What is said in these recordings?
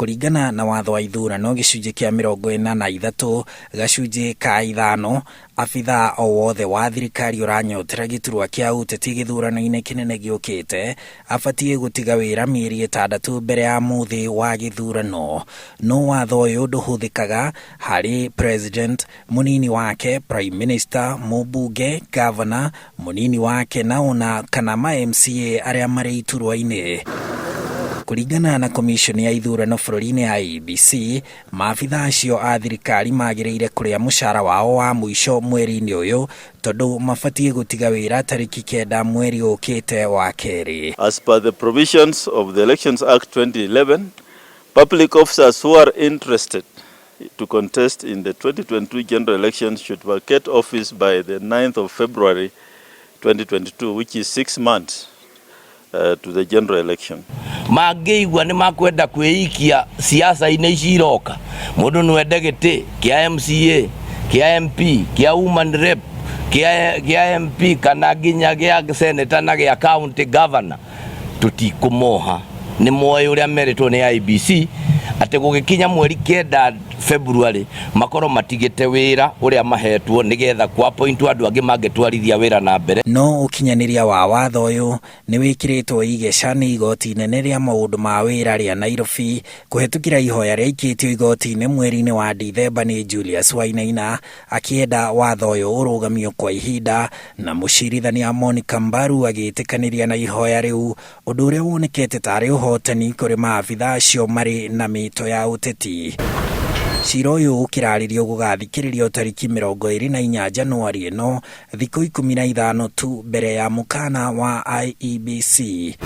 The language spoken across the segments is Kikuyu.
Kũringana na watho wa ithurano gĩcunjĩ kĩa 43 gacunjĩ ka ithano, abithaa o wothe wa thirikari ũranyotera gĩturwa kĩa ũteti gĩthurano-inĩ kĩnene gĩũkĩte abatiĩ gũtiga wĩra mĩeri ĩtandatũ mbere ya mũthĩ wa gĩthurano. No watho ũyũ ndũhũthĩkaga harĩ President, mũnini wake, Prime Minister, mũmbunge, Governor, mũnini wake na ona kana ma MCA arĩa marĩ iturwa-inĩ. Kũringana na Commission ya ithurano bũrũri-inĩ IEBC, maabitha acio a thirikari magĩrĩire kũrĩa mũcara wao wa mũico mweri-inĩ ũyũ tondũ mabatiĩ gũtiga wĩra tarĩki 9 mweri ũkĩte wa kerĩ. As per the provisions of the Elections Act 2011, public officers who are interested to contest in the 2022 general elections should vacate office by the 9th of February 2022, which is 6 months to the general election. Mangĩigua nĩ makwenda kwĩikia siasa-inĩ ici iroka, mũndũ no ende gĩtĩ kĩa MCA, kĩa MP, kĩa woman rep, kĩa MP kana nginya gĩa senator na gĩa county governor, tũtikũmoha. Nĩ moĩ ũrĩa merĩtwo nĩ IEBC atĩ gũgĩkinya mweri 9 February makorwo matigĩte wĩra ũrĩa mahetwo nĩgetha kwa appoint andũ angĩ mangĩtwarithia wĩra na mbere. No ũkinyanĩria wa watho ũyũ nĩ wĩkĩrĩtwo igeca nĩ igoti inene rĩa maũndũ ma wĩra rĩa Nairobi kũhetũkĩra ihoya rĩaikĩtio igoti-inĩ mweri-inĩ wa Dithemba nĩ Julius Wainaina akĩenda watho ũyũ ũrũgamio kwa ihinda, na mũcirithania Monica Mbaru agĩtĩkanĩria na ihoya rĩu, ũndũ ũrĩa wonekete tarĩ ũhotani kũrĩ maabitha acio marĩ na mĩto ya ũteti. Cira ũyũ ũkĩrarĩrio gũgathikĩrĩrio tarĩki 24 Januari ĩno, thikũ 15 tu mbere ya mũkana wa IEBC.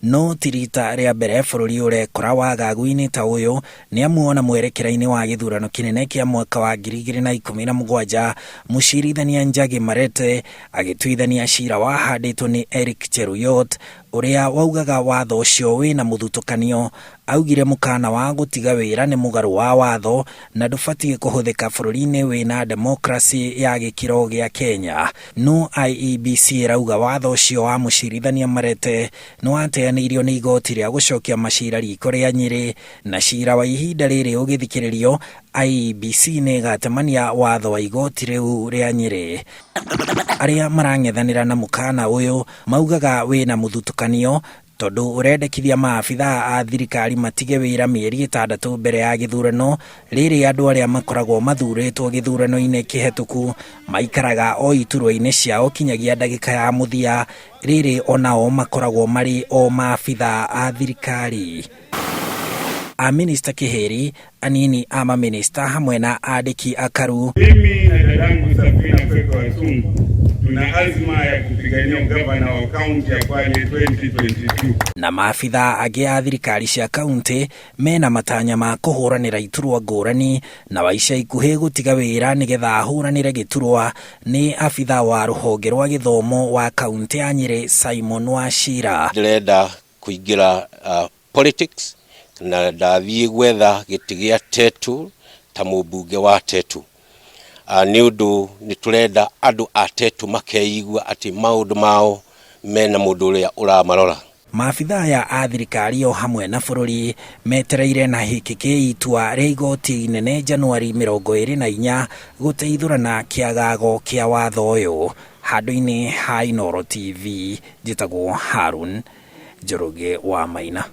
No ti rita rĩa mbere bũrũri ũrekora wagagu-inĩ ta ũyũ, nĩ amu ona mwerekera-inĩ wa gĩthurano kĩnene kĩa mwaka wa 2017, mũcirithania Njagi Marete agĩtuithania cira wahandĩtwo nĩ Eric Cheruiyot ũrĩa waugaga watho ũcio wĩna mũthutũkanio. Augire mũkana wa gũtiga wĩra nĩ mũgarũ wa watho na ndũbatiĩ kũhũthĩka bũrũri-inĩ wĩna demokrasi ya gĩkĩro gĩa Kenya. No IEBC ĩrauga watho ũcio wa mũcirithania Marete nĩ wateanĩirio nĩ igoti rĩa gũcokia macira riko rĩa Nyĩrĩ, na cira wa ihinda rĩrĩ ũgĩthikĩrĩrio IEBC nĩ ĩgatemania watho wa igoti rĩu rĩa Nyĩrĩ. Arĩa marang'ethanĩra na mũkana ũyũ maugaga wĩna mũthutũkanio tondũ ũrendekithia maabitha a thirikari matige wĩra mĩeri 6 mbere ya gĩthurano, rĩrĩ andũ arĩa makoragwo mathurĩtwo gĩthurano-inĩ kĩhetũku maikaraga o iturwa-inĩ ciao kinyagia ndagĩka ya mũthia, rĩrĩ onao makoragwo marĩ o maabitha a thirikari. A Minister Kiheri, anini a maminista hamwe na andĩki akaru. Mimi na dadangu Safina Kwekwe Wasungu tuna azma ya kupigania ugavana wa kaunti ya Kwale 2022. Na maabitha angĩ a thirikari cia kaunti mena matanya ma kũhũranĩra iturwa ngũrani, na wa ica ikuhĩ gũtiga wĩra nĩgetha ahũranĩre gĩturwa nĩ abitha wa rũhonge rwa gĩthomo wa kaunti ya Nyĩrĩ Simon Wachira. Ndĩrenda kũingĩra politics na ndathiĩ gwetha gĩtĩ gĩa Tetu ta mũmbunge wa Tetu. Nĩ ũndũ nĩ tũrenda andũ a Tetu makeigua atĩ maũndũ mao mena mũndũ ũrĩa ũramarora. Maabitha aya a thirikari o hamwe na bũrũri metereire na hĩkĩkĩ itua rĩa igoti inene Januari 24 gũteithũrana kĩagago kĩa watho ũyũ. Handũ-inĩ ha Inooro TV, njĩtagwo Harun Njoroge wa Maina.